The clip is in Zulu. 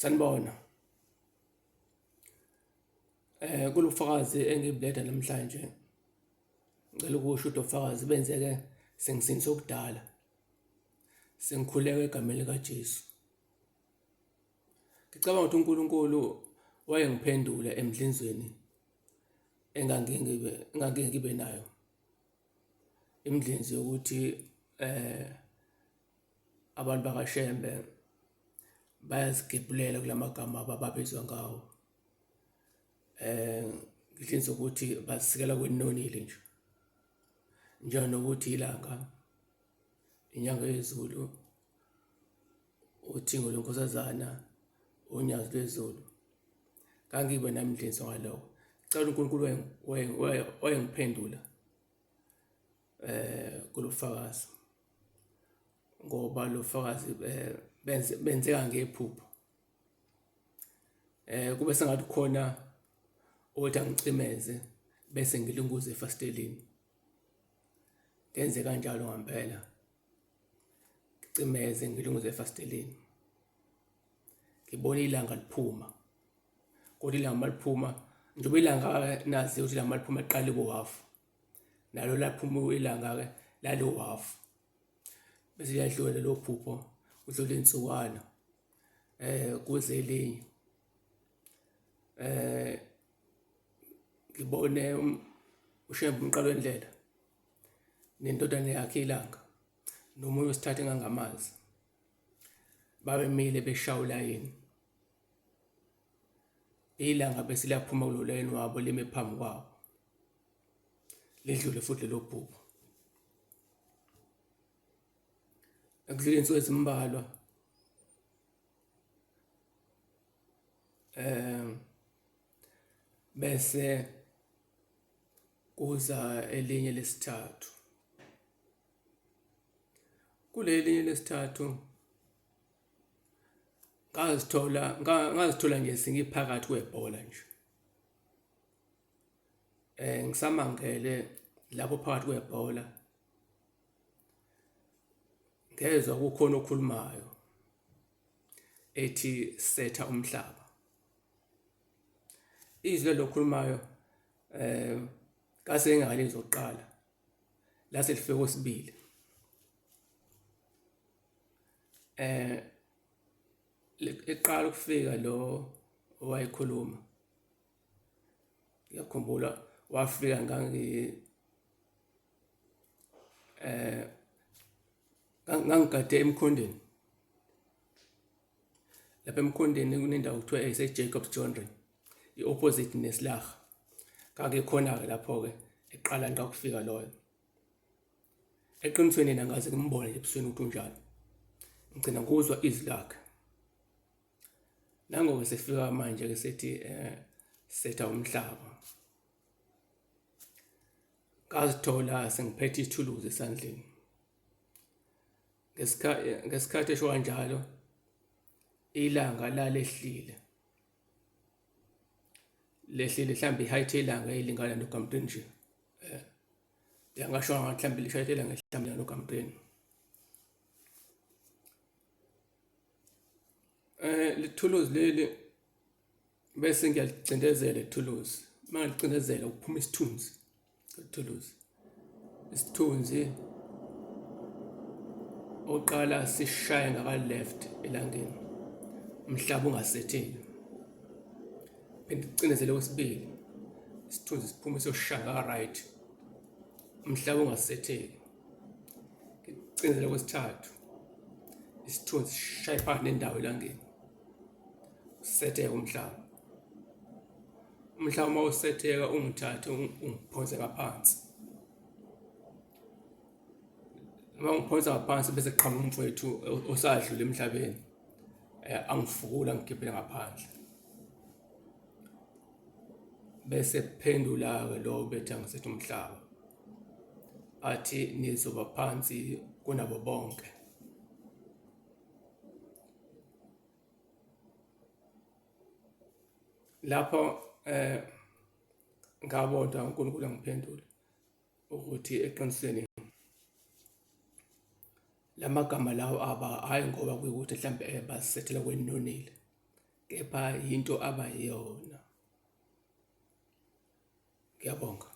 Sanibona. Kulobufakazi engibuletha namhlanje, ngicela ukusho ukuthi lobufakazi benzeke sengisindiswe kudala, sengikhuleka egameni likaJesu. Ngicabanga ukuthi uNkulunkulu wayengiphendula emdlinzweni engangike ngibe engangike ngibe nayo. Imidlinzo yokuthi abantu bakaShembe bayazigebhulela kula magama ababizwa ngawo. Ngidlinza ukuthi bazisikela kwenonile nje, njenganokuthi ilanga, inyanga yezulu, uthingo lwenkosazana, unyazi lwezulu. Ngangibe nami ngidlinswa ngaloko. Ngicela uNkulunkulu wayengiphendula kulobufakazi ngoba lo fakazi benze benzeka ngephupho. Kube sengathi kukhona othi angicimeze bese ngilunguza efasiteleni. Ngenze kanjalo ngampela, ngicimeze ngilunguze efasiteleni. Ngibone ilanga liphuma, kodwa ilanga uma liphuma njengoba ilanga nazi ukuthi ilanga uma liphuma liqale kuhhafu, nalo laphuma ilanga-ke laliwuhhafu. Bese liyadlula lelo phupho, kudlule iy'nsukwana kuze elinye. Ngibone uShembe uMqalwendlela nendodana yakhe iLanga nomunye wesithathu engangamazi, babemile beshaya ulayini. Ilanga bese liyaphuma kulo layini wabo lime phambi kwabo, lidlule futhi lelo phupho. Ekudlule iy'nsuku ezimbalwa bese kuza elinye lesithathu. Kuleli elinye lesithathu ngazithola ngazithola nje sengiphakathi kwebhola nje. Ngisamangele lapho phakathi kwebhola ngezwa kukhona okhulumayo ethi setha umhlaba. Izwi lelo okhulumayo ngase ngingakalizwa kuqala lase lifike kwesibili. Eqala ukufika lo owayekhuluma ngiyakhumbula wafika ngangi eh ngangigade emkhondeni lapha emkhondeni kunendawo kuthiwa ise-Jacobs Genre i-opposite nesilaha kakekhona-ke lapho-ke eqala nqa kufika loyo eqinisweni yena ngaze ngimbone nje ebusweni ukuthi unjani ngigcina ngikuzwa izwi lakhe Nangoke sefika manje ke sethi setha umhlaba. Ngazithola sengiphethe ithuluzi esandleni. Ngesikhathi esho kanjalo ilanga lalehlile. Lehlile mhlawumbe i-height yelanga ilingana nogamtrini nje. Ngingasho ngathi mhlawumbe lishayela ilanga mhlawumbe nogamtrini. Lethuluzi leli bese ngiyalicindezela ithuluzi, uma ngilicindezela kuphuma isithunzi ithuluzi. Isithunzi oqala sishaye ngaka-left elangeni, umhlaba ungasetheli. Phinde ucindezele okwesibili, isithunzi siphume siyoshaya ngaka-right, umhlaba ungasetheli. Ngicindezele okwesithathu, isithunzi sishaye phakathi nendawo elangeni, usetheke umhlaba. Umhlaba uma usetheka ungithathe ungiphonse ngaphansi. Uma ungiphonsa ngaphansi bese kuqhamuka umfowethu osadlula emhlabeni angifukule angikhiphele ngaphandle. Bese kuphendula-ke lo obethi angisethi umhlaba athi nizoba phansi kunabo bonke. Lapho ngabona uNkulunkulu angiphendula ukuthi eqinisweni la magama lawo aba hhayi ngoba kuyikuthi hlampe basethela kwenonile. kepha yinto abayiyona. Ngiyabonga.